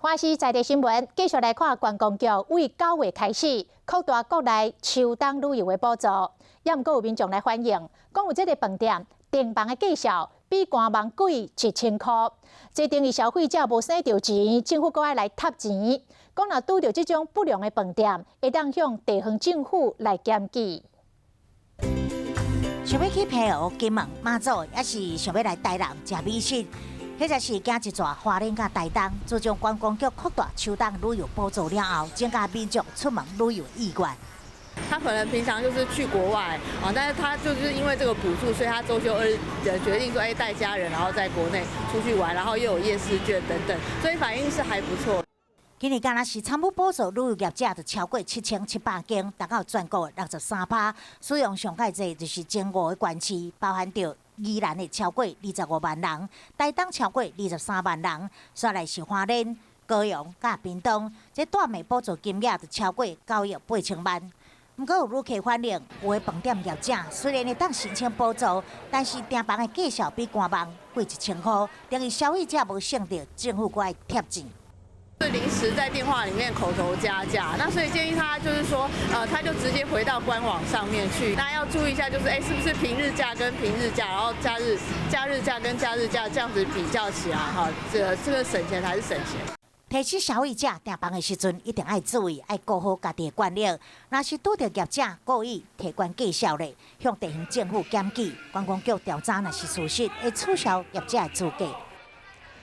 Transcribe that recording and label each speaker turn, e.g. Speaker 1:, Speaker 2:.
Speaker 1: 華視在地新聞繼續來看觀光局為9月開始擴大國內秋冬旅遊的補助，也毋過有民眾來反映，講有這个飯店訂房的價數比官網貴1000箍，這等於消費者無省著錢，政府閣愛來貼錢。講若拄著這種不良的飯店，會當向地方政府來檢舉。
Speaker 2: 想欲去澎湖、金門、馬祖，抑是想欲來台南食美食，或者是行一逝花蓮佮台東，自從觀光局擴大秋冬旅遊補助了後，增加民眾出門旅遊意願。
Speaker 3: 他可能平常就是去國外啊，但是他就是因為這個補助，所以他週休二日決定說，哎，帶家人，然後在國內出去玩，然後又有夜市券等等，所以反應是還不錯。
Speaker 2: 今年敢若是參與補助旅遊業者就超過7700間，達到全國63%。使用上蓋濟就是前五个縣市，包含著宜蘭的超過25萬人，台東超過23萬人，煞來是花蓮、高雄佮屏東，這蹛的補助金額就超過9億8千萬。毋過有旅客反映，有的飯店業者雖然會當申請補助，但是訂房的價數比官網貴1000箍，等於消費者無省著，政府閣愛貼錢。
Speaker 3: 是臨時在電話裡面口頭加價，那所以建議他就是說，他就直接回到官網上面去。那要注意一下，就是哎，是不是平日價跟平日價，然後假日價跟假日價這樣子比較起來，哈，這個省錢還是省錢。
Speaker 2: 提醒消費者訂房的時陣，一定愛注意，愛顧好家己的權益。若是拄著業者故意提懸價數咧，向地方政府檢舉，觀光局調查若是屬實，會取消業者的資格。